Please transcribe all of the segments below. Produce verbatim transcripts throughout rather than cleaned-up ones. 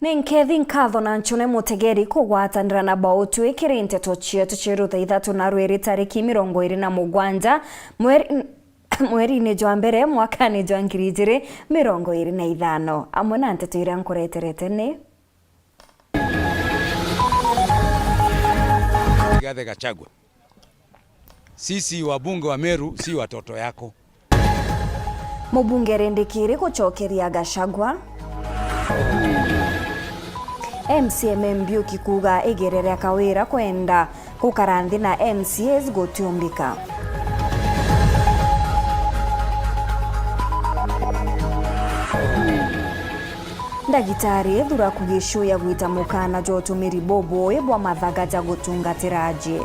Ni nkethi, nkatho na ncune mutegeri kugwatanira na bautwi kiri nteto cietu cia rutha ithatu na rwiri tariki mirongo iri na mugwanja mweri, mweri-ini jwa mbere mwakani jwa ngiri ijiri mirongo iri na ithano. Amwe na nteto iria nkureterete ni: Rigathi Gachagua, sisi wabunge wa Meru si watoto yako. Mubunge Rindikiri gucokeria Gachagua. M C A Mbiuki kuuga igerere Kawira kwenda gukara nthi na M C As gutiumbika. Ndagitari Thuraku Gichuu agwita mukana jwa utumiri bubui bwa mathaga ja gutungatira ajie.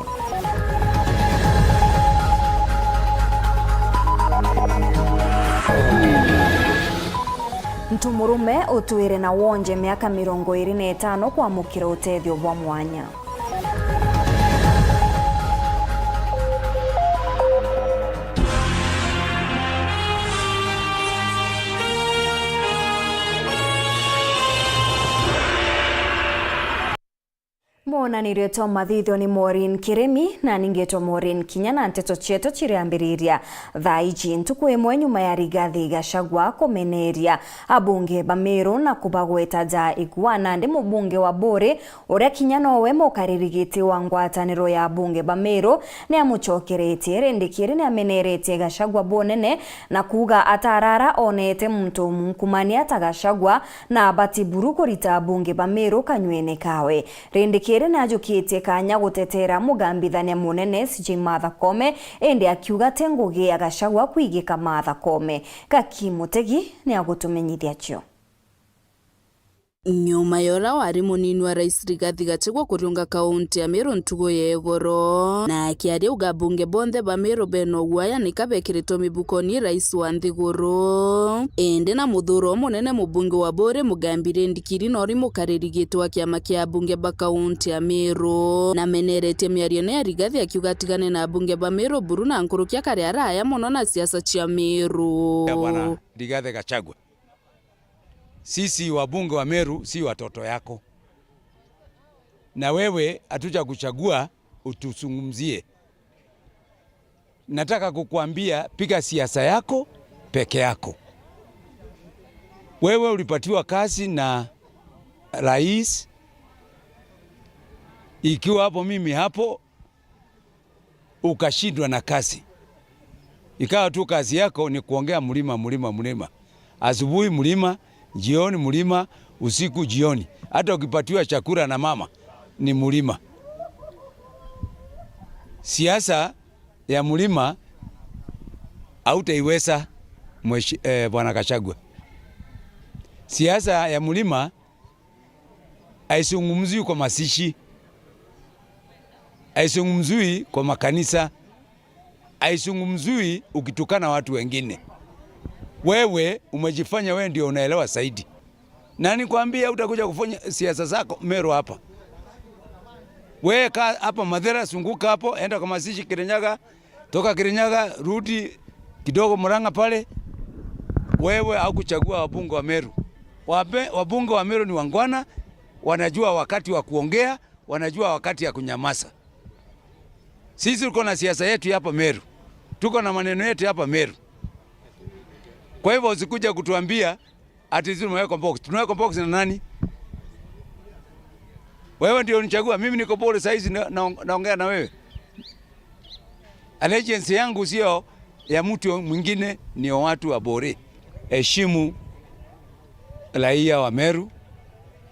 Ntumurume utwire na wonje miaka mirongo iri na itano kwamukira utethio bwa mwanya. Mwonanirio twa mathithio ni Maureen Kirimi, na ningitwa Maureen Kinya, na nteto cietu ciriambiriria thaa iji, ntuku imwe nyuma ya Rigathi Gachagua kumeneria abunge ba Meru na kubagweta ja ikua. Nandi mubunge wa Buuri, uria kinya nowe mukariri giti wa ngwataniro ya abunge ba Meru, ni amucokeretie. Rindikiri ni ameneretie Gachagua bunene na kuuga atarara onete muntu munkumania ta Gachagua, na abati buru kurita abunge ba Meru kanywene kawe. Rindikiri ni ajukitie kanya gutetera mugambithania munene C J Martha Koome, indi akiuga ti ngugi ya Gachagua kwigika Martha Koome. Gaki Mutegi ni agutumenyithia cio. Nyuma ya uria wari munini wa rais Rigathi Gachagua kuriunga kaunti ya Meru ntuku ya igoro, na akiaria auga abunge bonthe ba Meru bena uguaya nika bekiritwe mibukoni i rais wa nthiguru. Indi na muthuro umunene mubunge wa Buuri Mugambi Rindikiri nori mukariri giti wa kiama kia abunge ba kaunti ya Meru, na ameneretie miarione ya Rigathi akiuga atigane na abunge ba Meru buru na nkuruki akari araya mono na siasa cia Meru. Ya bwana Rigathi Gachagua. Sisi wabunge wa Meru si watoto yako. Na wewe hatujakuchagua utuzungumzie. Nataka kukuambia, piga siasa yako peke yako. Wewe ulipatiwa kazi na rais, ikiwa hapo mimi hapo, ukashindwa na kazi. Ikawa tu kazi yako ni kuongea mlima, mlima, mlima. Asubuhi mlima, jioni mlima, usiku jioni. Hata ukipatiwa chakula na mama, ni mlima. Siasa ya mlima hautaiweza, mweshi-, eh, Bwana Gachagua. Siasa ya mlima haizungumziwi kwa mazishi, haizungumziwi kwa makanisa, haizungumziwi ukitukana watu wengine. Wewe umejifanya wewe ndio unaelewa zaidi. Na nikwambie, utakuja kufanya siasa zako Meru hapa. Wewe kaa hapa Mathira, zunguka hapo, enda kwa mazishi Kirinyaga, toka Kirinyaga, rudi kidogo Murang'a pale. Wewe haukuchagua wabunge wa Meru. Wabe-, wabunge wa Meru ni wangwana, wanajua wakati wa kuongea, wanajua wakati ya kunyamaza. Sisi tuko na siasa yetu hapa Meru. Tuko na maneno yetu hapa Meru. Kwa hivyo usikuje kutuambia ati sisi tumewekwa box. Tunawekwa box na nani? Wewe ndio unichagua. Mimi niko Buuri saizi na, na, naongea na wewe. Allegiance yangu sio ya mtu mwingine, ni ya watu wa Buuri. Heshimu raia wa Meru,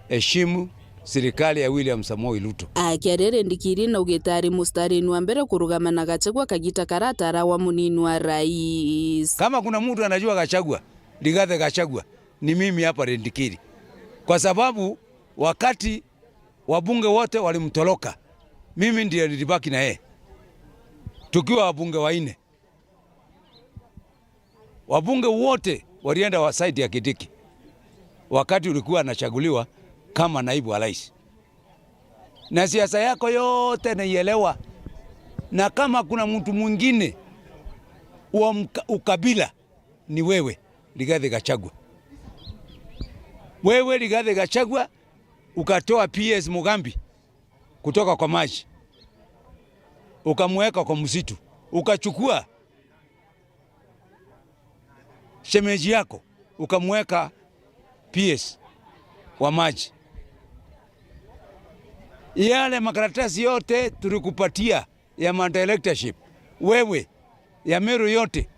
heshimu serikali ya William Samoei Ruto. Akiaria Rindikiri naugite ari mustarini wa mbere kurugama na Gachagua kagita karia atarawa munini wa rais. Kama kuna mtu anajua Gachagua, Rigathi Gachagua, ni mimi hapa Rindikiri. Kwa sababu wakati wabunge wote walimtoroka, mimi ndiye nilibaki na yeye. Tukiwa wabunge wanne. Wabunge wote walienda wa side ya Kindiki wakati ulikuwa anachaguliwa kama naibu wa rais. Na siasa yako yote naielewa. Na kama kuna mtu mwingine wa mka-, ukabila, ni wewe, Rigathi Gachagua. Wewe, Rigathi Gachagua, Ukatoa P S Mugambi kutoka kwa maji, ukamweka kwa msitu, ukachukua shemeji yako ukamweka P S wa maji. Yale makaratasi yote tulikupatia ya ma directorship, wewe, ya Meru yote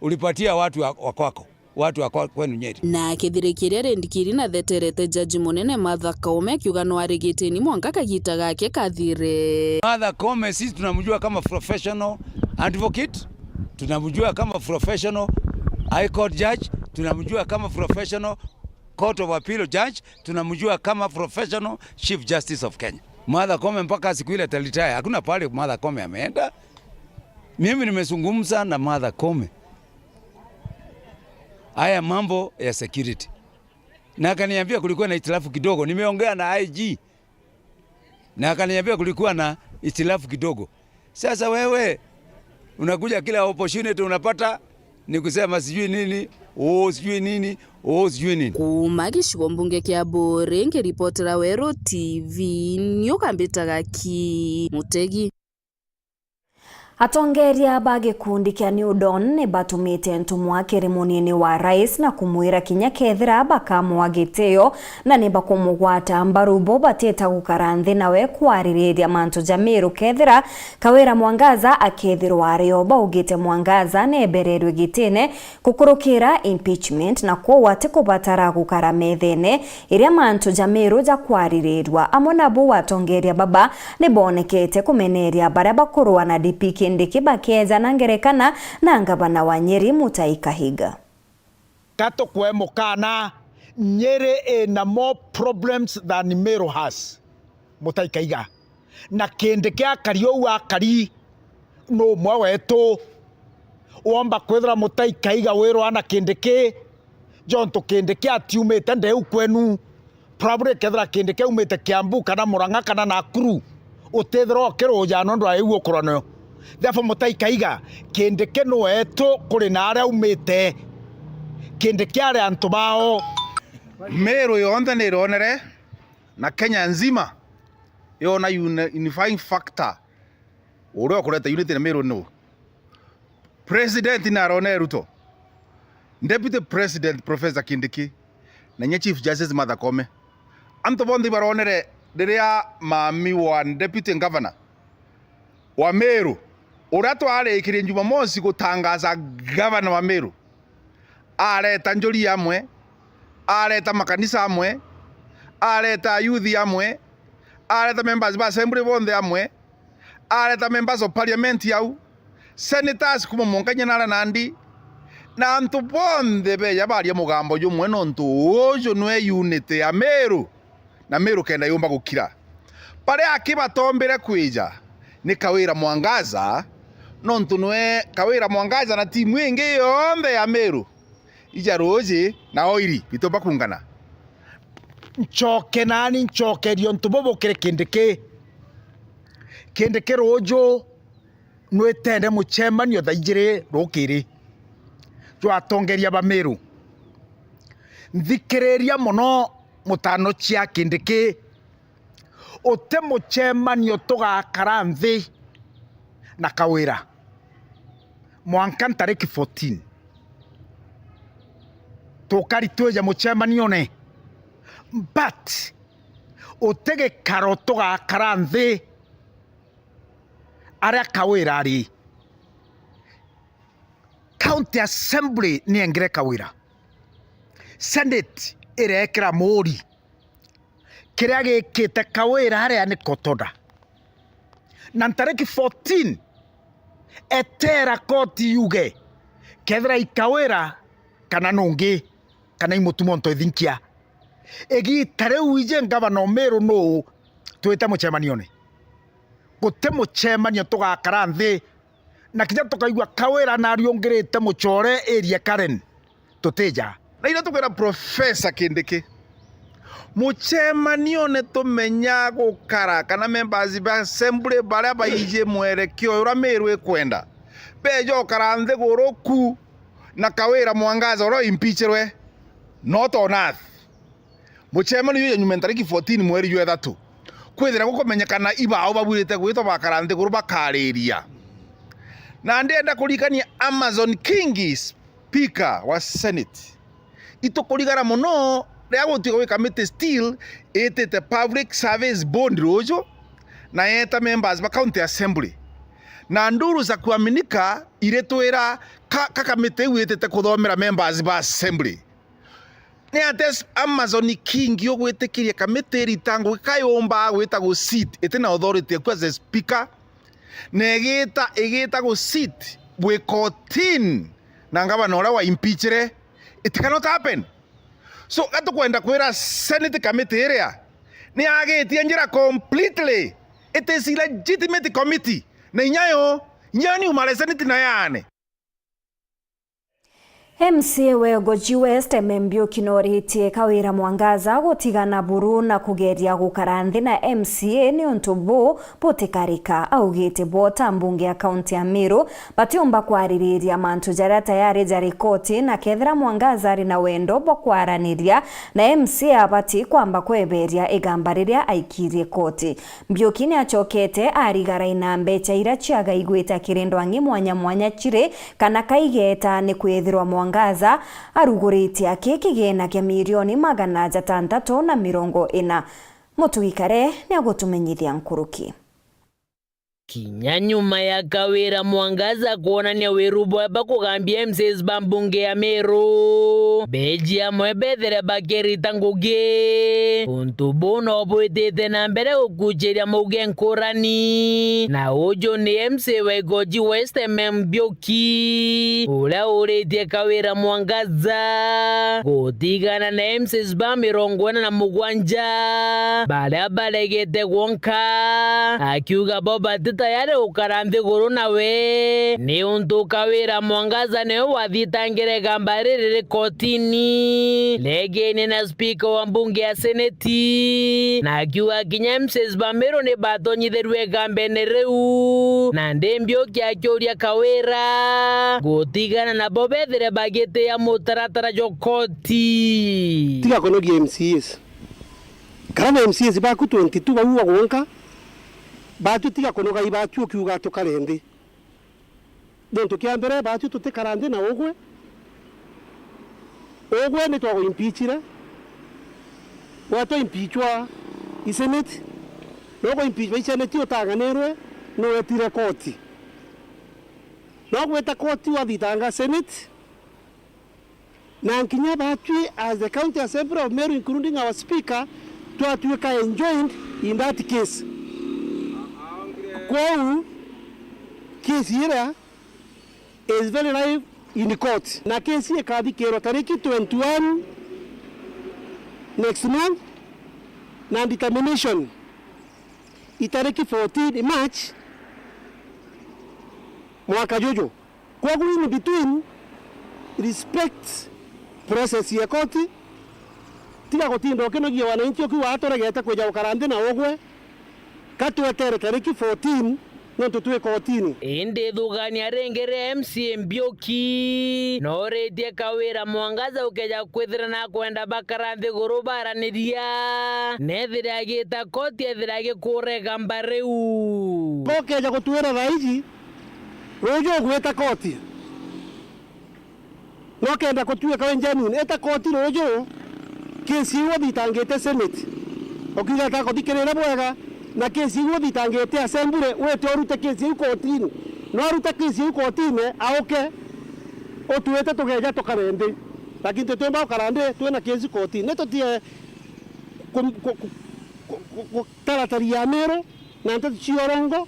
ulipatia watu wa, wa kwako, watu wa kwa, kwenu Nyeri. Na kithirikiria rindikiri na theterete jaji munene Martha Koome akiuga no arigitini mwanka kagita gake kathire. Martha Koome sisi tunamjua kama professional advocate, tunamjua kama professional High Court judge, tunamjua kama professional Court of Appeal judge, tunamjua kama professional Chief Justice of Kenya. Martha Koome mpaka siku ile atalitaya, hakuna pale Martha Koome ameenda. Mimi nimezungumza na Martha Koome haya mambo ya security, na akaniambia kulikuwa na hitilafu kidogo. Nimeongea na I G na akaniambia kulikuwa na hitilafu kidogo. Sasa wewe unakuja kila opportunity unapata ni kusema sijui nini, oh, sijui nini, oh, sijui nini. Kuuma gicigo mbunge kia Buuri, nkiripotera Weru T V, ni ukambitaga ki Mutegi. Atongeria ba gikundi kia New Dawn ni batumite ntumwa kiri munini wa rais na kumwira kinya kethira bakamwa gitio na ni bakumugwata mbaru bo batita gukara nthi nawe kwaririria mantu ja Miru kethira Kawira Mwangaza akethirwa ari o. Baugite Mwangaza nebererwe gitine gukurukira impeachment na kwoou atikubatara gukara methene iria mantu ja Miru jakwaririrwa. Amwe na bau atongeria baba ni bonekete kumeneria baria bakurua na D P Kindiki bakeeja na ngerekana na ngavana wa Nyeri Mutahi Kahiga. Ka tukwee mukaana, Nyeri ina more problems than Meru has. Mutahi Kahiga. Na Kindiki akari uu akari, nu umwe wetu. Womba kwithira Mutahi Kahiga wirwa na Kindiki, jontu Kindiki atiumite ndeu kwenu. Probably kethira Kindiki aumite Kiambu kana Murang'a kana Nakuru, utithira ukiruja nondu ya iu ukurwa nayo. Therefore, Mutahi Kaiga, Kindiki ni wetu kuri na aria aumite. Kindiki ari antu bao. Miru yonthe ni ironere, na Kenya nzima yona uni-, unifying factor uria ukureta unity na Miru ni u? President ni arone Ruto, Deputy President Professor Kindiki, na inya Chief Justice Martha Koome. Antu bonthe ibaronere riria mami wa Deputy Governor wa Meru, uria twarikirie Jumamosi gutangaza Governor wa Meru, areta njuri amwe, areta makanisa amwe, areta ayuthi amwe, areta members ba assembly bonthe amwe, areta members of parliament au, senators kuma mwanka inya naria Nandi, na antu bonthe beja baria mugambo jumwe, nontu uju nwe unity ya Meru, na Meru kenda yumba gukira. Baria aki batombire kwija ni Kawira Mwangaza, nontu nwe Kawira Mwangaza na timu ingi yonthe ya Meru ija ruuji na oiri bitumba kungana. Ncoke nani ncokerie untu bubu kiri Kindiki. Kindiki ruuju nwitene mucemanio thaa ijiri rukiri jwa atongeria ba Meru. Nthikiriria mono, mutano cia Kindiki. Uti mucemanio tugakara nthi na Kawira mwanka ntariki fourteen. Tukari twije mucemanione, but uti gikaro tugakara nthi aria Kawira ari. County Assembly niengire Kawira. Senate irekira muuri. Kiria gikite Kawira aria ni kotoda. Na ntariki fourteen, etera koti yuge kethira i Kawira kana nungi, kana i Mutuma untu ithinkia. Igita riu iji ngavana o Meru nuu twite mucemanione? Guti mucemanio tugakara nthi na kinya tukaigua Kawira nariungirite mucore area Karen, tutija. Na iria tukwira Professor Kindiki, mucemanione tumenya gukara kana members ba assembly baria baiji mwerekio uria Meru ikwenda, beja ukara nthiguru ku na Kawira Mwangaza uria impeachirwe, not on earth. Mucemanio jwa nyuma ntariki fourteen mweri jwa ithatu, kwithira gukumenyekana ibao babwirite gwitwa bakara nthiguru bakariria. Na ndienda kurikania Amason Kingi, speaker wa Senate. Itukurigara mono riria gutuika gwi committee still itite Public Service Board ruju, na yeta members ba County Assembly. Na nduru za kuaminika iritwira ka, ka committee iu itite kuthomera members ba Assembly. Ni atia Amason Kingi ugwitikiria committee irita ngugi ka yumba gwita gu sit iti na authority eku as a speaker, na igita, igita gu sit gwi kotini na ngavana uria wa impeachire? It cannot happen. So, gatukwenda kwira Senate committee iria ni yagitie njira completely. It is illegitimate committee. Na inya yo, inya yo ni umare Senate na yaane. M C A wa Igoji West, Mbiuki, noritie Kawira Mwangaza gutigana buru na kugeria gukara nthi na M C A niuntu bu butikarika. Augite bo ta mbunge ya kaunti ya Meru batiumba kwaririria mantu jaria tayari jari koti, na kethira Mwangaza ari na wendo bwa kwaraniria na M C A abati kwamba kweberia igamba riria aikirie koti. Mbiuki ni acokete arigara ina mbecha iria ciaga igwita kiri ndwang'i mwanya mwanya ciri kana kaigeta ni kwithirwa Mwangaza arugurite aki kigina kia milioni magana jatantatu na mirongo ina. Mutugi Kare ni agutumenyithia nkuruki. Kinya nyuma ya Kawira Mwangaza kwonania wiru bwae bwa kugambia M C As ba mbunge ya Meru, beji amwe bethire bakirita ngugi. Untu buu no bwitite na mbere gukuchiria mauge nkurani. Na uju ni M C A wa Igoji West, M M Mbiuki, uria uritie Kawira Mwangaza gutigana na M C As ba mirongo ina na mugwanja baria baregete gwonka, akiuga bo bati tayari gukara nthiguru nawe, niuntu Kawira Mwangaza niwe wathitangire igamba riri ri kotini, regene na spika wa mbunge ya seneti, na akiuga kinya M C As ba Meru ni batonyithirue igambene riu, na ndi Mbiuki akiuria Kawira gutigana nabo bethire bagitia mutaratara jwa koti. Tiga kunogia M C As. Kara na M C As baku twenty-two bau bagwonka, batwi tiga kunoga ibatwi ukiuga tukare nthi. Gintu kia mbere, batwi tutikara nthi na ugwe. Ugwe ni twaguimpichire, gwetwa impichwa i seneti, na uguimpichwa i seneti utanganirwe, nuwetire koti. Na ugwita koti wathitanga seneti, na nkinya batwi as the County Assembly of Meru, including our speaker, twatwika enjoined in that case. Kwou, case iria is very live in court. Na case ikathikirwa tariki twenty-one next month, na determination itariki fourteen March mwaka juju. Kwogu in between, respect process ya koti, tiga gutinda ukinogia wananchi ukiuga aturegete kwija gukara nthi na ugwe, ka twetere tariki fourteen, nontu twi kotini. Indi thugania ringi ria M C A Mbiuki, noritie Kawira Mwangaza ukeja kwithira na kwenda bakara nthiguru baraniria, nethire agita koti ethire agikura igamba riu. Ukeja gutwira thaa iji, ruju ugwita koti. No kenda gutuika wi genuine, ita koti ruju, kesi iu uthitangite senate, ukiuga itakuthikirira bwega, na kesi iu uthitangite assembly, wite urute kesi iu kotini. No arute kesi iu kotini, auke, utwite tugeja tukare nthi. Lakini tutiumba gukara nthi twina kesi kotini. Ni tutie ku-, ku-, gutarataria Amiru na nteto cia urongo,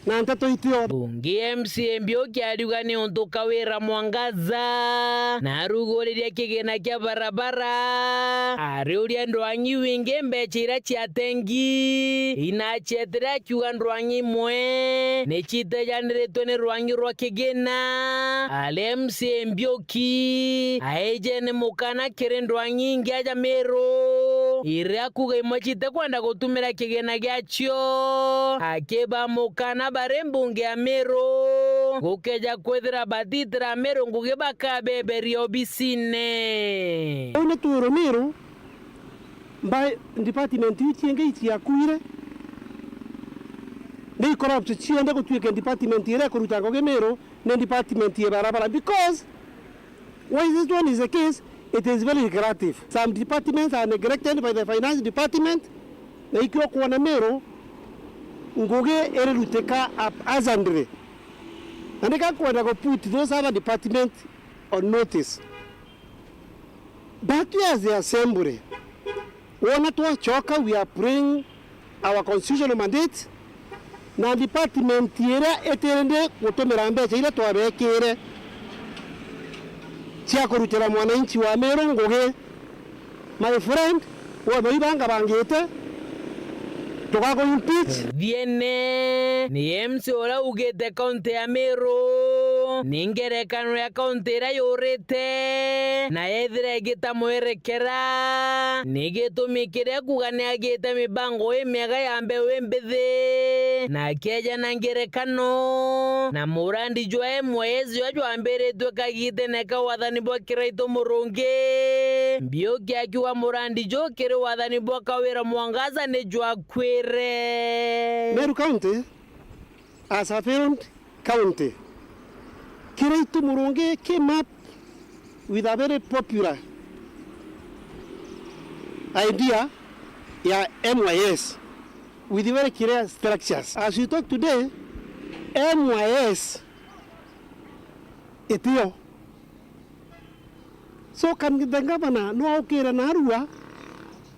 na nteto itio. Bunge M C A Mbiuki ariuga ni untu Kawira Mwangaza na aruguriria kigina kia barabara, ariuria ndwang'i wingi mbecha iria cia tengi, inacietire akiuga ndwang'i imwe ni citejaniritwe ni rwang'i rwa kigina. Ari M C A Mbiuki aejene mukana kiri ndwang'i ingi aja Miru, iria kuga imwe citekwenda gutumira kigina gia cio, akiba mukana bari mbunge ya Miru, gukeja kwithira batitira Miru ngugi bakabeberia obisine. Riu ni twirwe Miru, Mba department iu ciingi iciakuire, ni corrupt cionthe gutuike department iria ikuruta ngugi Meru ni department ya barabara, because why this one is the case, it is very lucrative. Some departments are neglected by the finance department, na ikio kwona Meru ngugi irirutika haphazardly. Na nika kwenda ku put those other departments on notice. But we as the assembly, wona twacoka, we are playing our constitutional mandate, na department iria itiri ndi gutumira mbeca iria twabekire cia kurutira mwananchi wa Meru ngugi. My friend, wona ibanga bangite, tugaku impeach. Thiene ni M C A uria ugite kaunti ya Meru ni ngerekano ya kaunti iria yurite, na yethira igitamwerekera. Ni gitumi kiria kuuga ni agite mibango imiega ya mbeu imbithi, na akieja na ngerekano na murandi jwa M Y S jwa jwambiritwe kagitene ka wathani bwa Kiraitu Murungi. Mbiuki akiuga murandi ju kiri wathani bwa Kawira Mwangaza ni jwakwire. Meru County, as a failed county, Kiraitu Murungi came up with a very popular idea ya M Y S with very clear structures. As we talk today, M Y S itio. So can the governor no aukire narua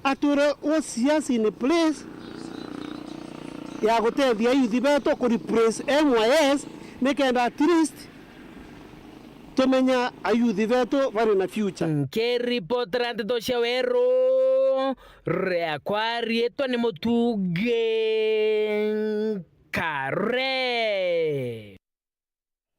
atwire O C S in place ya gutethia youth betu ku replace M Y S, nikenda at least tumenya ayouth betu bari na future. Nkiripotera nteto cia Weru, riakwa riitwa ni Mutungi Nkare.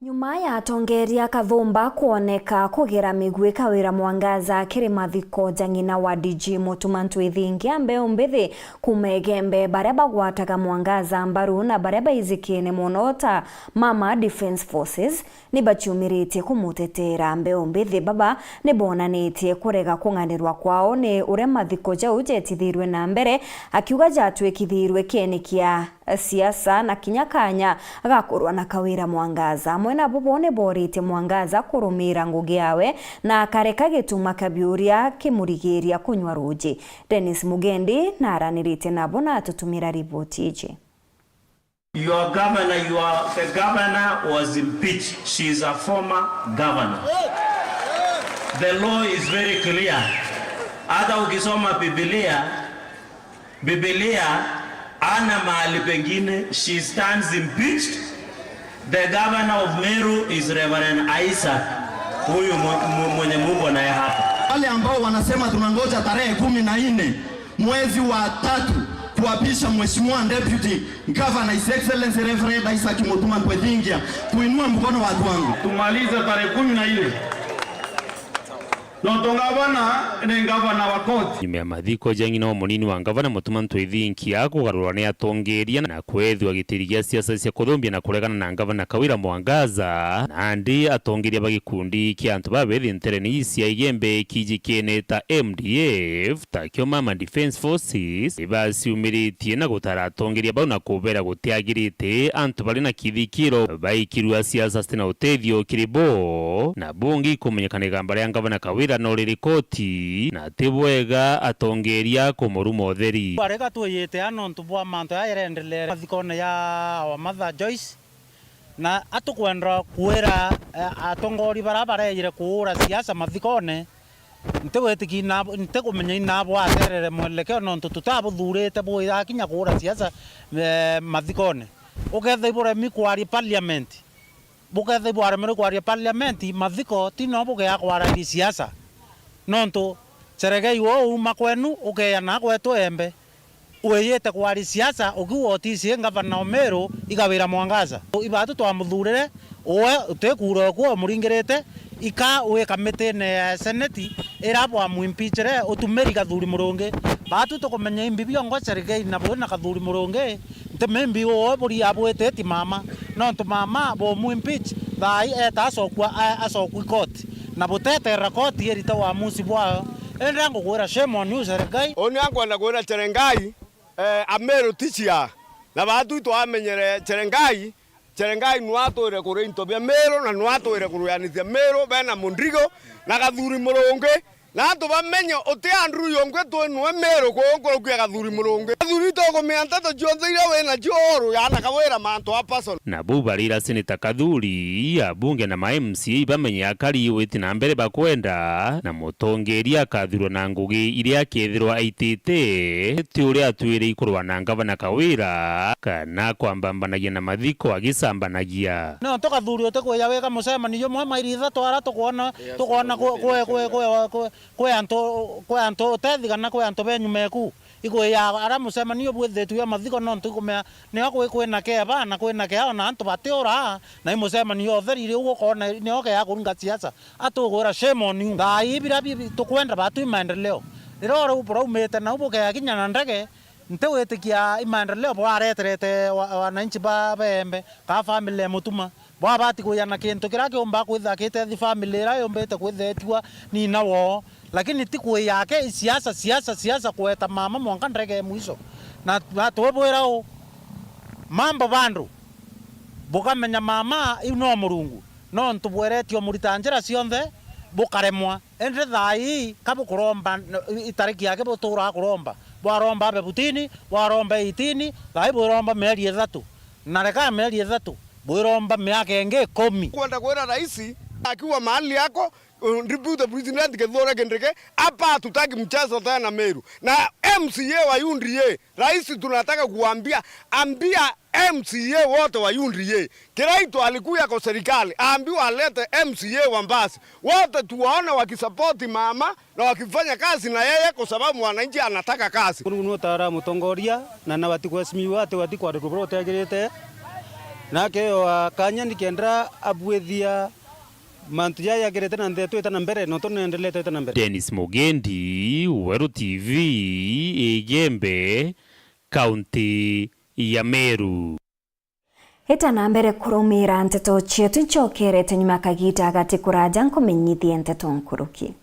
Nyuma ya atongeria Kathumba kwoneka kugira migwi Kawira Mwangaza kiri mathiko ja ng'ina wa D G Mutuma Ntwithingia, mbeu mbithi kuuma Igembe, baria bagwataga Mwangaza mbaru na baria baijikene mono ta Mama Defence Forces, ni baciumiritie kumutetera. Mbeu mbithi baba ni bonanitie kurega kung'anirwa kwao ni uria mathiko jau jetithirwe na mbere, akiuga jatwikithirwe kieni kia siasa na kinya kanya ga kurwa na Kawira Mwangaza. Amwe nabo bo ni boritie Mwangaza kurumira ngugi yawe na akareka gituma kia biuria kimurigiria kunywa ruuji. Dennis Mugendi naraniritie nabo na atutumira riboti iji. Your governor, your, the governor was impeached. She is a former governor. The law is very clear. Hata ukisoma Biblia, Biblia ana mahali pengine, she stands impeached. The governor of Meru is Reverend Isaac, huyu mu-, mu-, mwenye muko naye hapa. Wale ambao wanasema tunangoja tarehe kumi na nne mwezi wa tatu kuapisha Mheshimiwa Deputy Governor, His Excellency Reverend Isaac Mutuma Ntwithingia, tuinue mkono, watu wangu. Tumalize tarehe kumi na nne. Nontu ngavana ni ngavana wa koti. Nyuma ya mathiko ja ng'ina wa munini wa ngavana Mutuma Ntwithingia kugarurwa ni atongeria na kwethua gitiri gia siasa cia kuthumbia na kuregana na ngavana Kawira Mwangaza, nandi atongeria ba gikundi kia antu babethi ntereni cia Igembe kijikene ta M D F, takio Mama Defence Forces, ni baciumiritie na gutara atongeria bau na kubera gutiagirite antu bari na kithikiro baikirua siasa citina utethio kiri bo, na bungi ikumenyekana igamba ria ngavana Kawira no riri koti, na ti bwega atongeria kumuruma utheri. Arega twiyite a nontu bwa mantu jaya jarendelere mathikone ja our mother Joyce, na atukwenda kwira, eh, atongori bara bareejire kuura siasa mathikone, nti witiki na, nti kumenya inabo aterere mwelekeo nontu tutabuthurite bwira kinya kuura siasa, eh, mathikone. Ukethira iburemi kwaria parliament, bukethira ibwaremerwe kwaria parliament, mathiko ti no bugea kwaragia siasa. Nontu Cheregei we uuma kwenu ukeeja na gwetu Embe, wiyite kwari siasa ukiuga utisi ngavana o Meru i Kawira Mwangaza. Ibatu twamuthurire, uwe uti kura okwo umuringirite, ika wi kamitine ya seneti ira bwamwimpichire utumiri Kathuri Murungi. Batu tukumenya imbi biongo Cheregei na bwina Kathuri Murungi, nti mimbi uwe buri abwititi mama, nontu mama bumwimpeach, thaai eta acokua, a-, acokui koti, na buteterera koti irite wamusi bwayo, Ende ngugwira shame on you, Cherengai. Uni ankwenda kwira Cherengai, eh, Ameru ti cia. Na baatu itwamenyere Cherengai, Cherengai nwe atwire kuria into bia Meru, na nwe atwire kurwianithia Meru bena Mundrigo na Gathuri Murungi. Na antu bamenye uti Andrew Yongwe twi nwe Meru kuu nkuruki ya Gathuri Murungi. Gathuri tukumenya nteto cionthe iria wina cio uruya na Kawira mantu a personal. Na bau barira Seneta Kathuri, abunge na ma M C A bamenye akari witi na mbere bakwenda, na mutongeria akathurwa na ngugi iria akethirwa aitite, ti uria atwire ikurwa na ngavana Kawira, kana kwambambanagia na mathiko agicambanagia. Nontu Kathuri utikwija wika mucemanio jumwe mairi ithatu ara tukwona, tukwona kwi, kwi, kwi, kwi, kwi, kwi antu, kwi antu utethigana, kwi antu benyu meku. Igwi ya ara mucemanio bwithitue ya mathiko, nontu ikumea nio kwi, kwina keba na kwina kea, ona antu batiura, na i mucemanio utheri riu ukoona nio kea kuringa siasa. Atugwira shame on you. Thaa ii bira bi, bi, tukwenda batu i maendeleo. Riria ura buraumite nau bukea kinya na ndege, ntiwitikia i maendeleo burareterete wa, wananchi ba Beembe, kaa family ya Mutuma. Bwabati kwija na kintu kiria kiumba kwithira gitethi family iria yumbite kwithira itigwa nina woo. Lakini ti kwija ake i siasa, siasa, siasa, kweta mama mwanka ndege ya mwisho. Na, na twibwira u, mambo bado, bukamenya mama iu no Murungu. Nontu bweretio murita njira cionthe, bukaremwa. Indi thaa ii, ka bukuromba, itariki yake buturaa kuromba. Bwaromba fifteen, bwaromba eighteen, thaa ii bwiromba mieri ithatu. Na reka mieri ithatu, bwiromba miaka ingi ikumi. Kwenda kwira raisi, akiwa mahali yako, uh, deputy president Kithure Kindiki, hapa hatutaki mchezo tena Meru. Na M C A wa U D A, raisi, tunataka kuambia, ambia M C A wote wa U D A, Kiraitu alikuya kwa serikali, aambiwa alete M C A wa Mbasi. Wote tuwaone wakisapoti mama na wakifanya kazi na yeye, kwa sababu mwananchi anataka kazi. Kunu nutara mutongoria, na nabati kwesimiwa ati wati kwarirwa buria utegirite, na akeewa kanya nikenda abwithia mantu jaya yagirite na nthi yetu ita na mbere, nontu nendelete ita na mbere. Dennis Mugendi, Weru T V, Igembe, kaunti ya Meru. Ita na mbere kurumira nteto cietu, ncokerete nyuma kagiita gati kuraja nkumenyithie nteto nkuruki.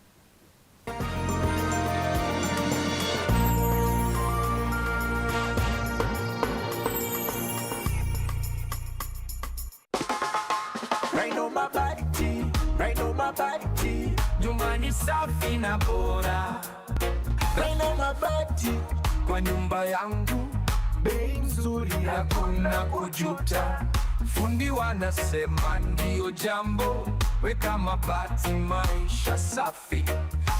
Rhino Mabati, Rhino Mabati, nyumba ni safi na bora. Rhino Mabati, kwa nyumba yangu, bei nzuri, hakuna kujuta. Fundi wanasema ndio jambo, weka mabati, maisha safi.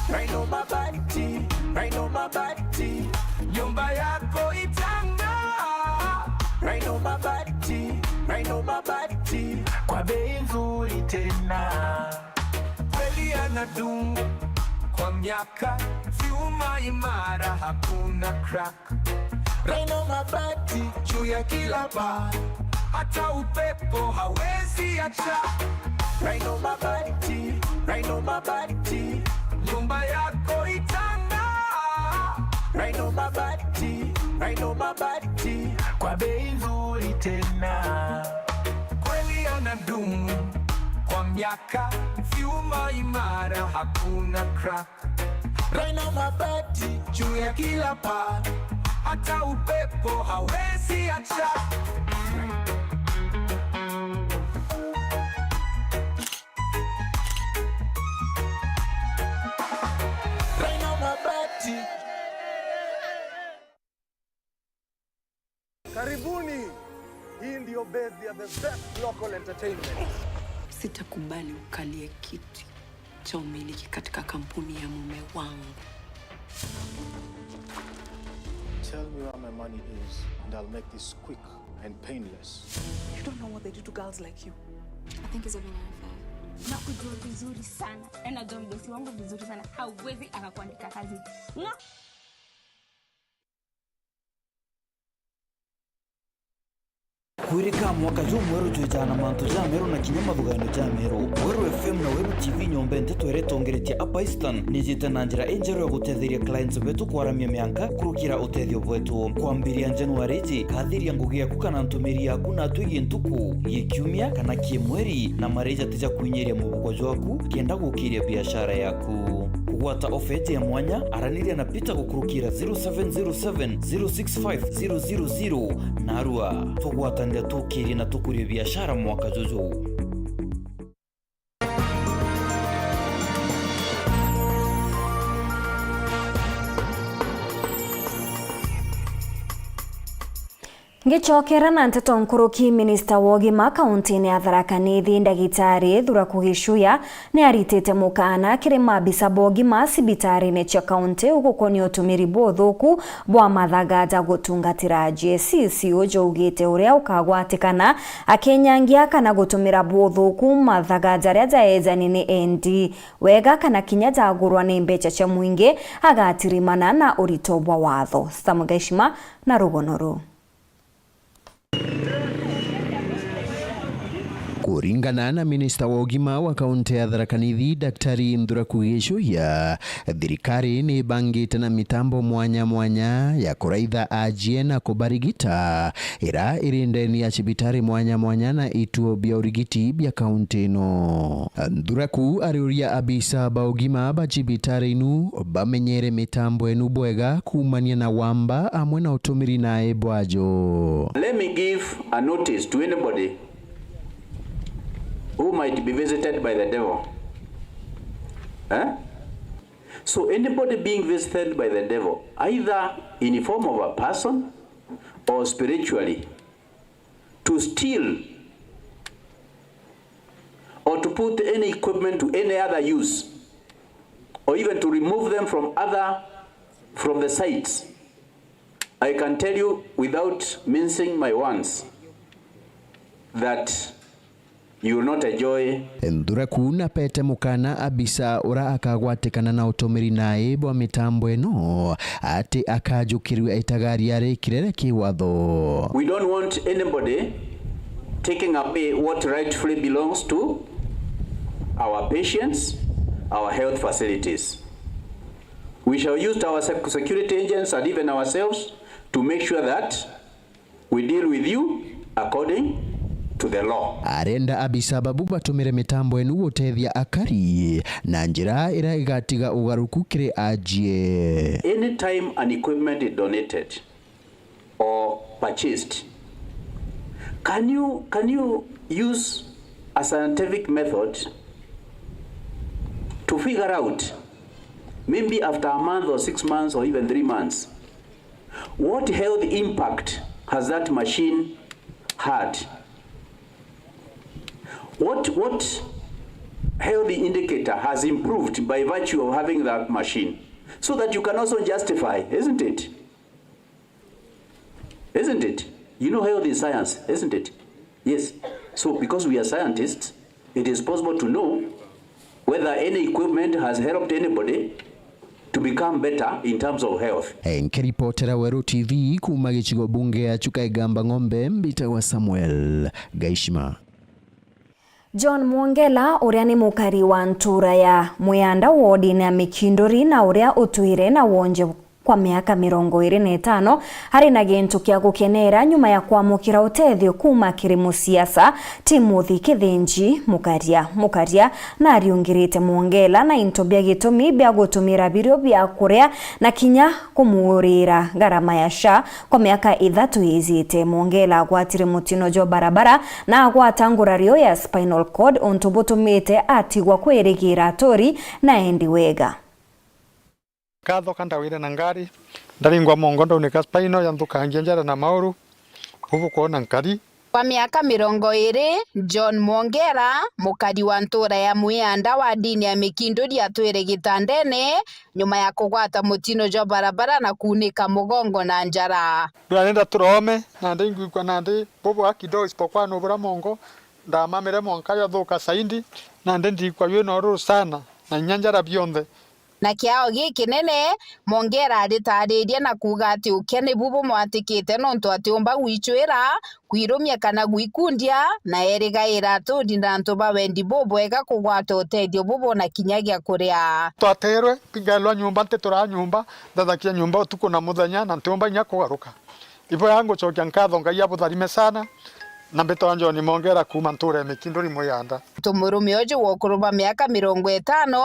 Rhino Mabati, Rhino Mabati, nyumba yako itang'aa. Rhino Mabati, Rhino Mabati, kwa bei nzuri tena. Kweli yanadumu kwa miaka, vyuma imara, hakuna crack. Rhino Mabati juu ya kila paa, hata upepo hawezi acha. Rhino Mabati, Rhino Mabati, nyumba yako itang'aa. Rhino Mabati, Rhino Mabati, kwa bei nzuri tena. Kweli yanadumu kwa miaka, vyuma imara, hakuna crack. Rhino Mabati juu ya kila paa, hata upepo hawezi acha. Rhino Mabati. Karibuni. Hii ndio base ya the best local entertainment. Sitakubali ukalie kiti cha umiliki katika kampuni ya mume wangu. Tell me where my money is and I'll make this quick and painless. You don't know what they do to girls like you. I think he's having an affair. Nakujua vizuri sana. Na najua mdosi wangu vizuri sana. Hauwezi akakuandika kazi. Nga- Kwirika mwaka jumweru jwijaa na mantu jameru na kinya mathuganio jameru. Weru F M na Weru T V nyomba nteto iria itongeretie hapa Eastern nijite na njira injeru ya gutetheria clients betu kwaramia mianka kurukira utethio bwetu. Kwambiria January iji, kathiria ngugi yaku kana ntumiri yaku na atwi gintuku, gikiumia kana kimweri, na mareja tija kwinyiria mubuko jwaku kenda gukiria biashara yaku. Gwata ofete ya mwanya, araniria na Peter gukurukira zero seven zero seven zero six five zero zero zero. Narua, tugwatanira tukirie na tukurie biashara mwaka juju. Ngicokera na nteto nkuruki, minista wa ugima kauntine ya Tharaka Nithi, Ndagitari Thuraku Gichuya, ni aritite mukaana kiri maabisa ba ugima cibitarine cia kaunti iu gukonia utumiri buthuku bwa mathaga ja gutungatira G S C. Uju augite uria ukagwatikana akinyangia kana gutumira buthuku mathaga jaria jaejani ni endi wega kana kinya jagurwa ni mbeca cia mwingi, agatirimana na urito bwa watho. Sam Gaishima na rugono ruu. Kuringana na minista wa ugima wa kaunti ya Tharaka Nithi, Daktari Nthuraku Gichuya, thirikari ni ibangite na mitambo mwanya mwanya ya kuraitha ajie na kubarigita, ira iri ndeni ya cibitari mwanya mwanya na ituo bia urigiti bia kaunti ino. Nthuraku ariuria abisa ba ugima ba cibitari inu bamenyere mitambo inu bwega kuumania na wamba amwe na utumiri nae bwajo. Let me give a notice to anybody who might be visited by the devil. Eh? So anybody being visited by the devil, either in form of a person or spiritually, to steal or to put any equipment to any other use, or even to remove them from other, from the sites, I can tell you without mincing my words that you will not enjoy. Nthuraku napete mukana abisa ura akagwatikana na utumiri nae bwa mitambo ino ati akajukirua itagaria ri kirere ki watho. We don't want anybody taking away what rightfully belongs to our patients, our health facilities. We shall use our sec-, security agents and even ourselves to make sure that we deal with you according to the law. Arenda abisa babu batumire mitambo inu gutethia akari na njira ira igatiga ugaruku kiri ajie. Anytime an equipment is donated or purchased, can you, can you use a scientific method to figure out, maybe after a month or six months or even three months, what health impact has that machine had? What, what health indicator has improved by virtue of having that machine? So that you can also justify, isn't it? Isn't it? You know, health is science, isn't it? Yes. So, because we are scientists, it is possible to know whether any equipment has helped anybody to become better in terms of health. Nkiripotera Weru T V kuuma gicigo bunge ya Chuka Igamba Ng'ombe, mbitagwa Samuel Gaishima. John Mwongela, uria ni mukari wa ntura ya Mwianda, wodine ya Mikinduri, na uria utwire na wonje kwa miaka mirongo iri na itano, ari na gintu kia gukenera nyuma ya kwamukira utethio kuuma kiri musiasa Timothy Kithinji Mukaria. Mukaria nariungirite Mwongela na into bia gitumi bia gutumira birio bia kuria na kinya kumuurira garama ya SHA kwa miaka ithatu ijite. Mwongela agwatire mutino jwa barabara na agwata ngurario ya spinal cord, untu butumite atigwa kwirigira aturi na endi wega. Nkathoka ndawire na ngari, ndaringwa mongo, ndaunika spinal, yanthukangia njara na mauru, bubu kwona nkari. Kwa miaka mirongo iri, John Mwongera, mukari wa ntura ya Mwianda wa ndini ya Mikinduri, atwire gitandene nyuma ya kugwata mutino jwa barabara na kuunika mugongo na njara. Ndurarenda turome, nandi ngwikwa nandi bubu kidogo, isipokuwa nubura mongo, ndamamire mwanka yathuka saindi, nandi ndikwa yu noruru sana, na inya njara bionthe. Na kiao gikinene, Mwongera aritaariria na kuuga ati ukia nibu bumwatikite nontu atiumba gwicwira, kwirumia kana gwikundia, na erigaira aturi na antu ba wendi bubwega kugwata utethio bubu na kinya gia kuria. Twateerwe, nkaelwa nyumba, ntituraa nyumba, ndathakia nyumba utuku na muthenya, na ntiumba inya kugaruka. Ibo ya ngucokia nkatho Ngai abutharime sana. Na mbitwa John Mongera kuuma ntuura ya Mikinduri Muyanda. Tumurume uju wa ukuru bwa miaka mirongo itano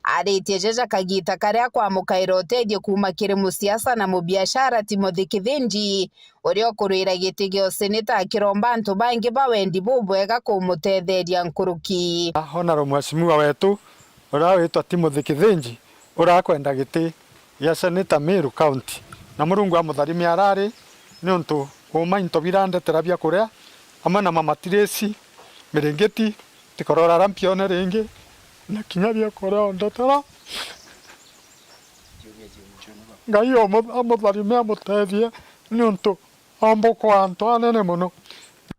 aritie jaja kagita karia akwamukaira utethio kuuma kiri musiasa na mubiashara Timothy Kithinji, uria ukurwira giti gia useneta akiromba antu bangi ba wendi bubwega kumutetheria nkuruki. Honourable mheshimiwa wetu uria witwa Timothy Kithinji, uria akwenda giti gia seneta Meru County, na Murungu amutharimie arari, niuntu kuuma into birandetera bia kuria, amwe na mamatirisi, miringiti, tikorora aria mpione ringi, na kinya bia kuria ondetera. Ngai omu-, amutharime, amutethie, niuntu ombukwa antu anene mono.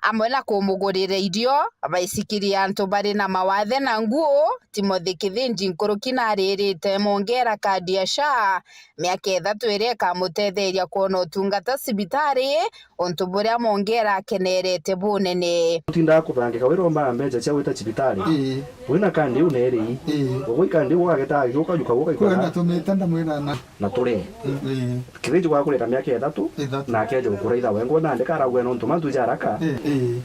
Amwe na kumugurira irio, baisikirie antu bari na mawathe na nguu, Timothy Kithinji nkuruki naririte Mongera kadi ya SHA miaka ithatu iria ikamutetheria kwona utungata cibitari, untu buria Mongera akenerete bunene. Utindaga kuthangika wiromba mbeca cia gwita cibitari. Ii. Wina kandi iu neeri. Ii. Ugwe kandi iu ugageta agi ukajuka ugaikara. Kwenda tumite ndamwira na. Na turi. Ii. Kithinji gwakureta miaka ithatu. Ithatu. Na akeja gukuraitha we ngwe nandi karauga nontu mantu jaraka. Ii. Ii.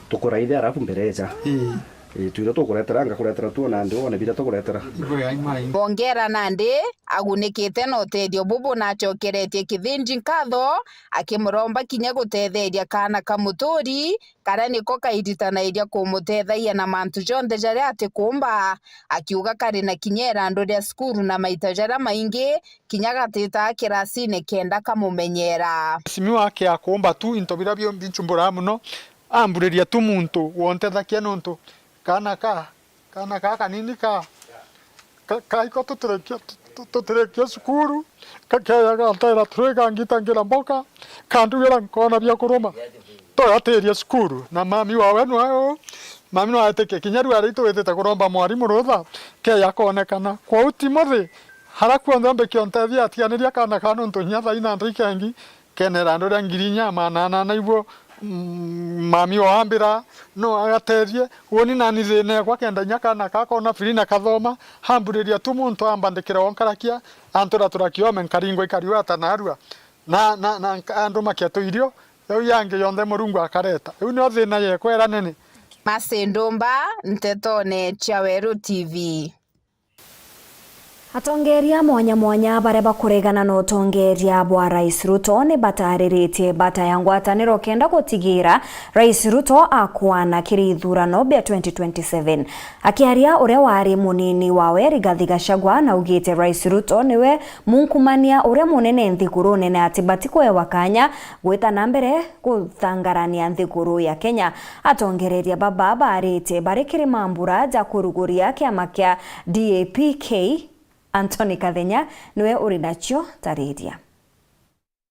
Tukuraithe arafu mbereja. Ii. Ii, twire tukuretera, ngakuretera tu nandi wone biria tukuretera. Igwe ai mai. Mongera nandi agunikite na utethio bubu na acokeretie Kithinji nkatho, akimuromba kinya gutetheria kaana ka muturi, karia niko kairitanairia kumutethagia na mantu jonthe jaria atikumba, akiuga kari na kinya irandu ria cukuru na maita jaria maingi kinya gatitaa kirasine kenda kamumenyera. Mheshimiwa akiakumba tu into biria bio binchumburaga mono, amburiria tu muntu wontethakia nontu kaana ka Kaana kaa kanini ka, ka, kaiko tutirikia, tu-, tu-, tutirikia cukuru, kakeeja gantaira turi kangitangira mboka, kandugira nkoona bia kuruma, tugatiria cukuru. Na mami wawe nwe uu, mami nwe aitikia kinya riu aria itwitite kuromba mwarimu rutha, keeja koonekana. Kwou Timothy, haria kuonthe mbikia untethia atiganiria kaana kaa nontu kinya thaina ndaikengi, kenera andu ria ngiri inya maana ana, na ibuo, mm, mami waambira, no agatethie, woni nani thina ekwa kenda inya kaana kaa koona free na kathoma, amburiria tu muntu ambandikira o nkarakia, anturatura kiome nkaringwa ikariwata narua, na, na, na nka-, andumakia tuirio, yau yangi yonthe Murungu akareta. Iu nio thina yekwa iria nene. Mercy Ndumba, Ntetone cia Weru T V. Atongeria mwanya mwanya baria bakuregana na utongeria bwa Rais Ruto ni batariritie bata ya ngwataniro kenda gutigira Rais Ruto akwana kiri ithurano bia twenty twenty-seven. Akiaria uria wari munini wawe Rigathi Gachagua naugite Rais Ruto niwe munkumania uria munene nthigurune na ati batikwewa kanya gwita na mbere guthangarania nthiguru ya Kenya. Atongereria baba barite bari kiri mambura ja kuruguria kiama kia D A P K. Anthony Kathenya niwe uri nacio tariria.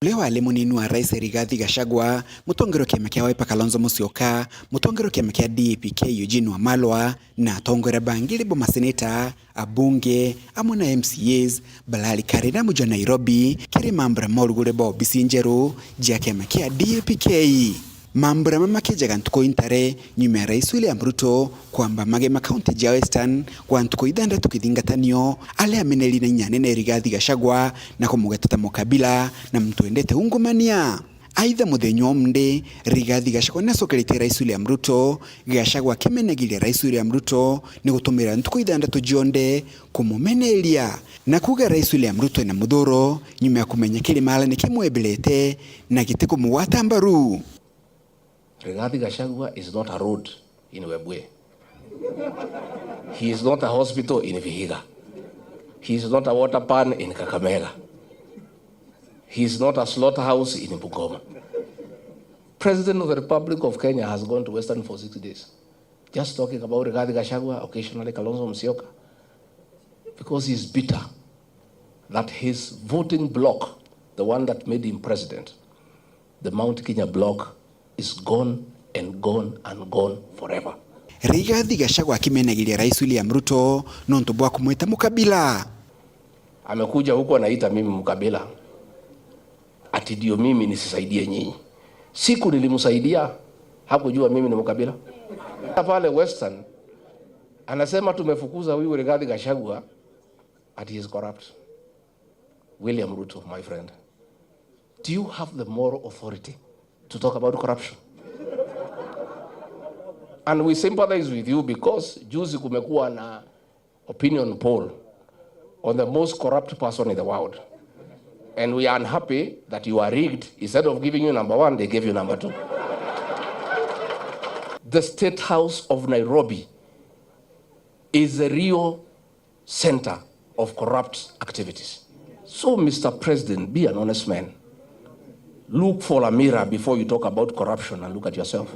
Uria wari munini wa Rais Rigathi Gachagua, mutongeria wa kiama kia Wiper Kalonzo Musyoka, mutongeria wa kiama kia D A P K Eugene Wamalwa, na atongeria bangi bo maseneta, abunge, amwe na M C As, barari karira muji wa Nairobi, kiri mambura ma urugure bwa obisi njeru jia kiama kia D A P K. Mambura mama makijaga ntuku intare, nyuma ya Rais William Ruto kwamba magema kaunti ja Western gwa ntuku ithandatu kithingatanio, aria ameneri na inya nene Rigathi Gachagua na kumugeta ta mukabila na muntu wendete ungumania. Aitha, muthenya umwe ndi, Rigathi Gachagua nacokeretie Rais William Ruto, Gachagua akimenagiria Rais William Ruto ni gutumira ntuku ithandatu cionthe kumumeneria, na kuuga Rais William Ruto ena muthuro nyuma ya kumenya kiri maala ni kimwebelete na gitikumugwata mbaru. Rigathi Gachagua is not a road in Webuye. He is not a hospital in Vihiga. He is not a water pan in Kakamega. He is not a slaughterhouse in Bungoma. President of the Republic of Kenya has gone to Western for six days. Just talking about Rigathi Gachagua, occasionally Kalonzo Musyoka, because he is bitter that his voting bloc, the one that made him president, the Mount Kenya bloc, is gone and gone and gone forever. Rigathi Gachagua akimenagiria Rais William Ruto nontu bwa kumwita mukabila. Amekuja huko anaita mimi mkabila. Ati ndio mimi nisisaidie nyinyi. Siku nilimsaidia, hakujua mimi ni mkabila. Pale Western, anasema tumefukuza huyu Rigathi Gachagua, ati he is corrupt. William Ruto, my friend, do you have the moral authority to talk about corruption? And we sympathize with you because juzi kumekuwa na opinion poll on the most corrupt person in the world. And we are unhappy that you are rigged. Instead of giving you number one, they gave you number two. The State House of Nairobi is the real center of corrupt activities. So, Mister President, be an honest man. Look for a mirror before you talk about corruption and look at yourself.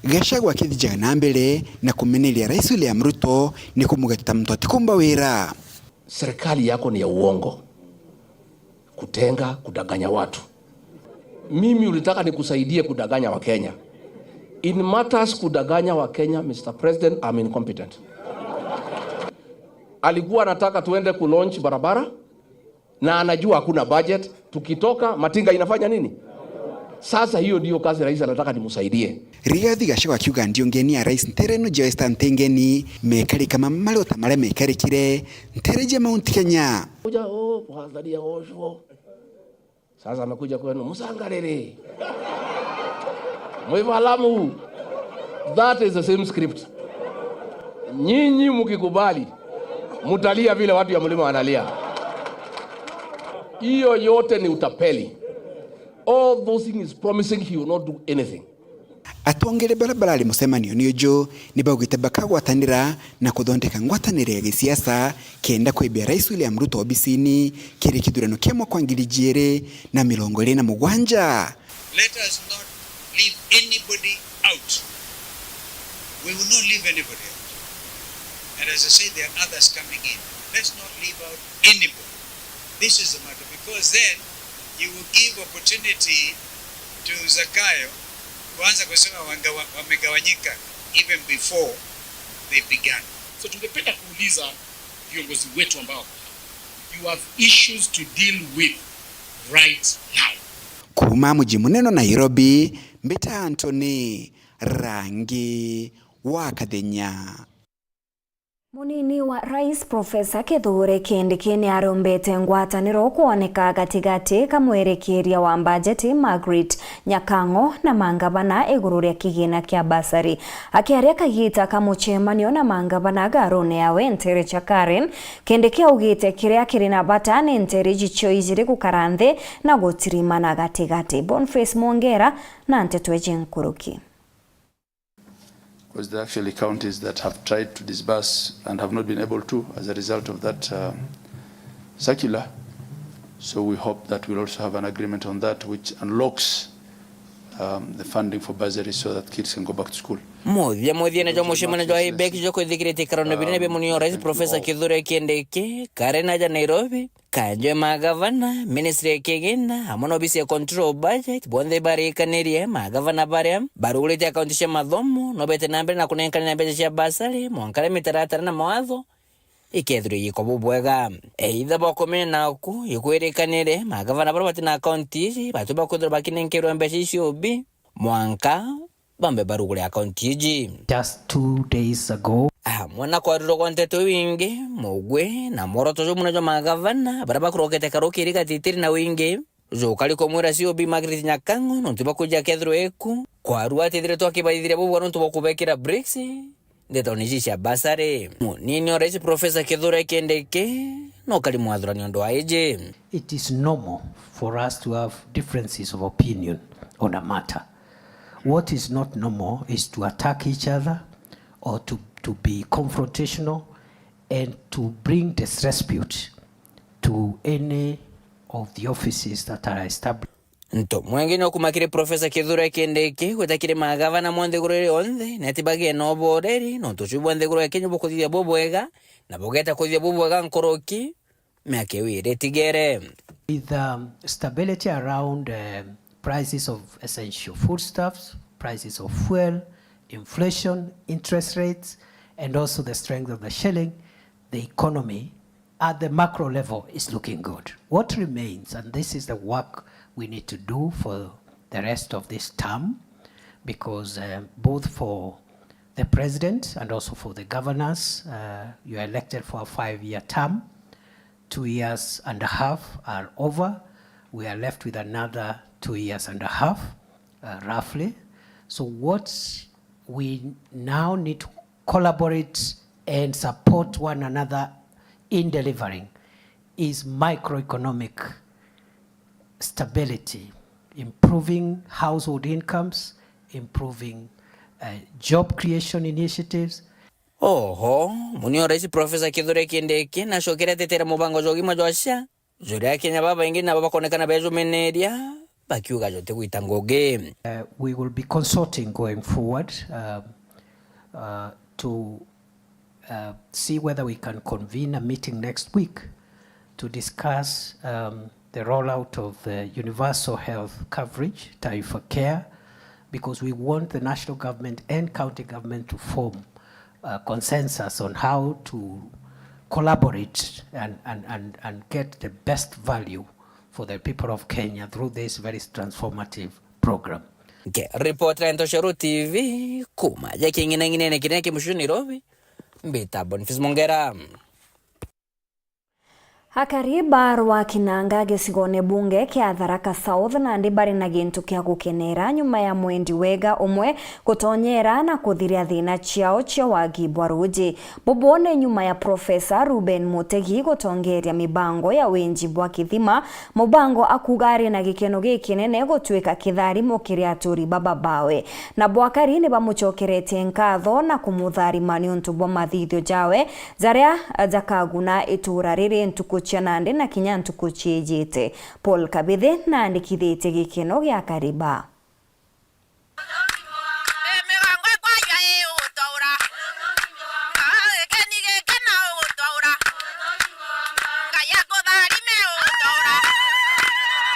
Gachagua akithijaga na mbere na kumeneria Rais William Ruto ni kumugeta muntu atikumba wira. Serikali yako ni ya uongo, kutenga, kudanganya watu. Mimi ulitaka nikusaidie kudanganya Wakenya. In matters kudanganya Wakenya, Mister President, I'm incompetent. Alikuwa anataka tuende ku launch barabara na anajua hakuna budget. Tukitoka, matinga inafanya nini? Sasa hiyo ndio kazi rais anataka nimsaidie. Rigathi Gachagua akiuga ndiungeni ya rais ntere ino cia Western Tigania mekarika mama mari o ta maria mekarikire ntere cia Mount Kenya. Kuja, oh, kuangalia osho. Sasa amekuja kwenu, msangarere. Mwivalamu. That is the same script. Nyinyi mkikubali, mtalia vile watu ya mlima wanalia. Hiyo yote ni utapeli. All those things is promising he will not do anything. Atongeria baria barari mucemanio ni uju ni baugite bakagwatanira na kuthondeka ngwataniro ya gisiasa kenda kwibia Rais William Ruto obisini kiri kithurano kia mwaka wa ngiri ijiri na mirongo iri na mugwanja. Let us not leave anybody out. We will not leave anybody out. And as I said, there are others coming in. Let's not leave out anybody. This is the matter, because then you will give opportunity to Zakayo kuanza kusema wangawa-, wamegawanyika even before they began. So tungependa kuuliza viongozi wetu ambao wako hapa, you have issues to deal with right now. Kuuma muji munene Nairobi, mbita Anthony Rangi wa Kathenya. Munini wa Rais Profesa Kithure Kindiki ni arombete ngwataniro kwoneka gatigati ka mwerekeria wa mbajeti Margaret Nyakang'o na mangavana iguru ria kigina kia basari. Akiaria kagita ka mucemanio na mangavana garune ya Wentiri cha Karen, Kindiki augite kiria kiri na bata ni ntere iji cio ijiri gukara nthi na gutirimana gatigati. Boniface Mwongera na nteto iji nkuruki. Because there are actually counties that have tried to disburse and have not been able to as a result of that uh, circular. So we hope that we'll also have an agreement on that which unlocks um, the funding for bursaries so that kids can go back to school. Muthia muthiene jwa mucemanio jwa IBEC jwa kwithikiritie ikarone binene bia munini wa rais Professor Kithure Kindiki kari na ja Nairobi. Kanjo ya magavana, ministry ya kigina, amwe na obisi ya control of budget, bonthe ibarikanirie magavana baria barugurite akaunti cia mathomo no bete na mbere na kunenkanira mbeca cia basari mwanka riria mitaratara na mawatho ikethirwa igikwa bubwega. Either bakumenya naku ikwirikanire, magavana baria bati na akaunti iji batu bakwithirwa bakinenkerwa mbeca icio bi mwanka bambe barugure akaunti iji. Just two days ago. Amwe na kwarurwa gwa nteto iu ingi, mugwi na mworoto jumwe na jwa magavana baria bakurokete karukiri gatitiri na wingi jukari kumwira C O B Margaret Nyakang'o nontu bwa kwija kethirwa iku kwarua atithiritwe akibaithiria bubwa nontu bwa kubekira bricks ndeto niji cia basari. Munini o rais Professor Kithure Kindiki nokari mwathurani undu wa iji. It is normal for us to have differences of opinion on a matter. What is not normal is to attack each other or to, to be confrontational and to bring disrepute to any of the offices that are established. Nto mwengi no kuma kiri Professor Kithure Kindiki gwita kiri magavana monthe iguru rionthe ni ati bagie na uboreri nontu ucio bonthe iguru ya Kenya bukuthithia bubwega na bugeta kuthithia bubwega nkuruki. Miaka iu iri itigere. With um, stability around uh, prices of essential foodstuffs, prices of fuel, inflation, interest rates, and also the strength of the shilling, the economy at the macro level is looking good. What remains, and this is the work we need to do for the rest of this term, because uh, both for the president and also for the governors, uh, you are elected for a five-year term. Two years and a half are over. We are left with another two years and a half, uh, roughly. So what we now need to collaborate and support one another in delivering is microeconomic stability, improving household incomes, improving, uh, job creation initiatives. Oho, Munio Rais Professor Kithure Kindiki nacokere atetera mubango jwa ugima jwa SHA, juria Akenya babaingi nabo bakonekana bejuminiria, bakiuga jutigwita ngugi. Uh, we will be consulting going forward, um, uh, to, uh, see whether we can convene a meeting next week to discuss, um, the rollout of the universal health coverage, Taifa Care, because we want the national government and county government to form, uh, consensus on how to collaborate and, and, and, and get the best value for the people of Kenya through this very transformative program. Nkiripotera Ntoshero T V kuuma ja king'inang'inene kiria ki mucii Nairobi, mbita Boniface Mongera. Akari ba Rwakinanga gicigone bunge kia Tharaka South nandi bari na gintu kia gukenera nyuma ya mwendi wega umwe gutonyera na kuthiria thina ciao cia wagi bwa ruuji. Bubu ni nyuma ya Professor Reuben Mutegi gutongeria mibango ya winji bwa kithima, mubango akuuga ari na gikeno gikinene gutuika kitharimo kiri aturi baba bawe. Nabo akari ni bamucokeretie nkatho na kumutharima niuntu bwa mathithio jawe jaria jakaguna itura riri ntuku cia nandi na kinya ntuku ciijite. Paul Kabithi naandikithitie gikeno gia akari ba.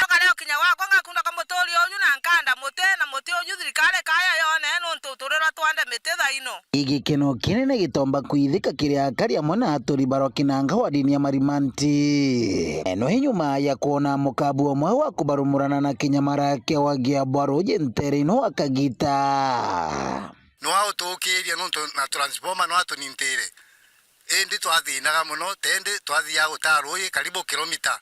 Ukaria ukinya gwakwa ngakunda kamuturi uju na nkanda muti na muti uju thirikari kaya yone nuntu turira twande miti thaino. Gikeno kinene gitomba kwithika kiri akari amwe na aturi ba Rwakinanga wa dini ya Marimanti. Eno i nyuma ya kwona mukabu umwe wa kubarumurana na kinyamara kia wagia bwa ruuji ntere ino wa kagita. Nwa utukiirie nuntu na transformer nwa atunintire. Indi twathinaga mono, tendi twathiaga gutaa ruuji karibu kilomita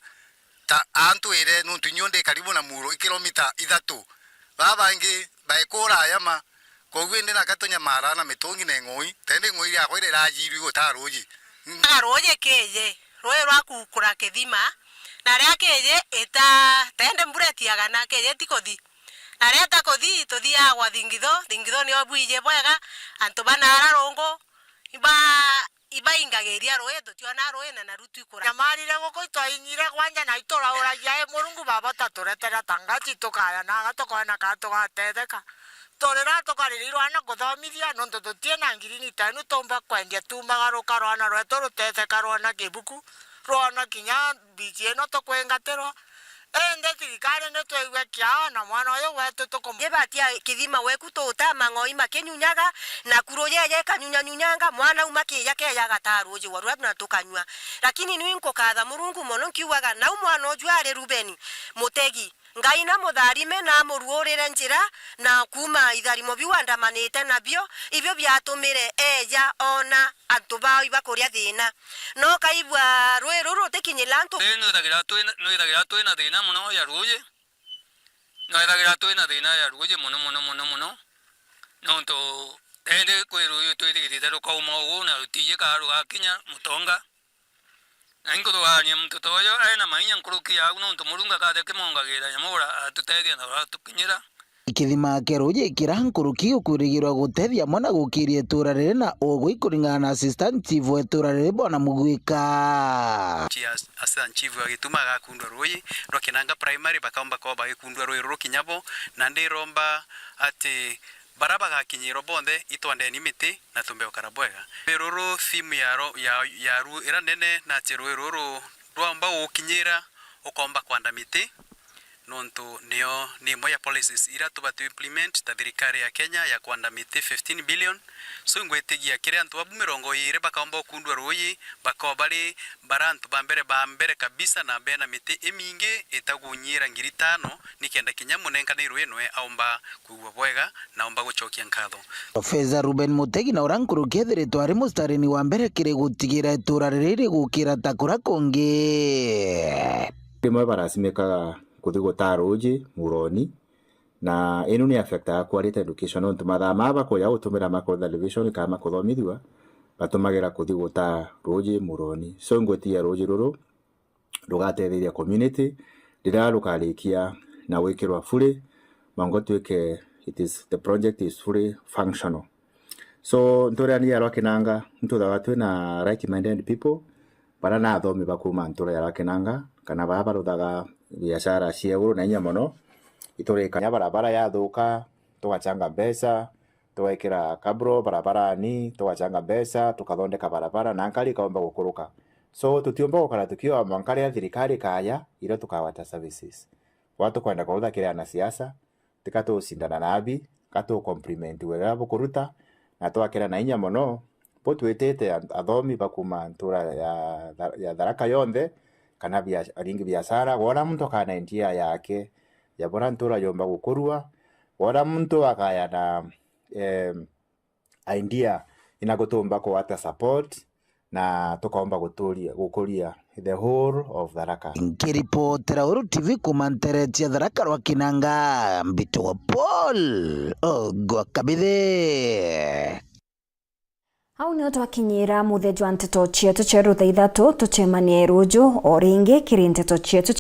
ta antwire, nuntu inyuo ndi karibu na muro i kilomita ithatu. Baa bangi baikura ayama, koguo indi naka tunyamara na mitungi na ing'ui, tendi ing'ui riakwa iria irajirui gutaa ruuji. Aga ruuji kiji, ruuji rwa kukura kithima, na ria kiji ita, tendi mbura itiagana, kiji itikuthi. Na ria itakuthi, tuthiaga gwa thingitho, thingitho nio bwiji bwega, antu banaara rungu, iba ibaingagiria ruuji, tutiona ruuji na naru twikura. Nyamarire guku itwainyire gwanja na iturauragia, i Murungu baba utaturetera ta ngati tukaya naga tukoona kana tugatetheka. Turira tukaririrwa na kuthomithia, nontu tutie na ngirini ta inu tumba kwendia, tumagaruka rwana rwetu rutetheka, rwona kibuku, rwona kinya mbici ino tukwingatirwa. Indi thirikari ni twaigue kiao na mwana uyu wetu tukum- Gibatia kithima weku tuuta mang'oi makinyunyaga, na kuru yeje ikanyunyanyunyanga, mwana uma kiija keja agataa ruuji wa rwa na tukanyua. Lakini ni nkukatha Murungu mono nkiugaga, nau mwana uju ari Rubeni Mutegi, Ngai na mutharime na amuruurire njira, na kuuma itharimo biu andamanite nabio, ibio biatumire eeja oona antu bao ibakuria thiina. No kaigua rui ruru rutikinyira antu. Ii, nwithagira twi na, nwithagira twi na thiina mono ya ruuji. Nwithagira twi na thiina ya ruuji mono, mono, mono, mono. Nontu indi kwi ruuji twithigirite rukauma uu na rutiiji kaa rugakinya Mutonga. Na inkuthugania muntu ta uyu ena mainya nkuruki ya au, nontu Murungu akathia kimongagira nyamura atutethia na uratukinyira. Kithima kia ruuji kira nkuruki gukwirigirwa gutethia amwe na gukiria itura riri na ugwi, kuringana na Assistant Chief wa itura riri Bwana Mugwika. Chi as-, Assistant Chief agituma agakundwa ruuji rwa Kinanga Primary, bakaumba kwao bagikundwa ruuji ruru kinya bo, na ndiromba ati bara bagakinyirwa bonthe itwandeni miti na tumbe gukara bwega. Ruuji ruru theme ya ro-, ya, ya ru-, ira nene na ati ruuji ruru rwaumba gukinyira ukomba kwanda miti. Nontu nio ni imwe ya policies iria tubati implement ta thirikari ya Kenya ya kwanda miti fifteen billion. So, ingwitigia kiri antu babu mirongo iiri bakaumba ukundua ruuji, bakoo bari bara antu ba mbere, ba mbere kabisa, na bena miti imingi itagunyira ngiri tano, nikenda kinya munenkanirwe nwe aumba kwigua bwega na aumba gucokia nkatho. Professor Reuben Mutegi na uria nkuruki ethiritwe ari mustarini wa mbere kiri gutigira itura riri rigukira ta kuria kungi. Rimwe barasimikaga kuthi gutaa ruuji muroni, Na inu ni affectaga quality education, nontu mathaa maa bakuja gutumira ma kutha revision kana ma kuthomithua, batumagira kuthi gutaa ruuji muroni. So, ingwitiria ruuji ruru rugateithiria community riria rukarikia na gwikirwa fully, mwanka utwike it is, the project is fully functional. So, nturene ya Rwakinanga, nitwithagwa twina like-minded people, baria ni athomi ba kuuma ntura ya Rwakinanga, kana baa baruthaga biashara cia iguru na inya mono. Iturikania barabara yathuka, tugachanga mbeca, tugekira kabro barabarani, tugachanga mbeca, tukathondeka barabara, na nkari ikaumba gukuruka. So, tutiumba gukara tukiua mwanka riria thirikari ikaya, irio tukagwata services. Wa tukwenda kurutha kiri anasiasa, tika tucindana na abi, ka tu compliment wega bukuruta, na twakira na inya mono, butwitite a-, athomi ba kuuma ntura ya Tha-, ya Tharaka yonthe, kana bia-, aringi biashara, wona muntu akana idea yake ya buria ntura yomba gukurua, wona muntu akaya na, em, idea ina gutumba kugwata support, na tukaomba guturia, gukuria the whole of Tharaka. Nkiripotera Uru T V kuuma ntere cia Tharaka Rwakinanga, mbitagwa Paul Ogwa Kabithe. Au nio twakinyira muthia jwa nteto cietu cia rutha ithatu. Tucemanie ruju o ringi kiri nteto cietu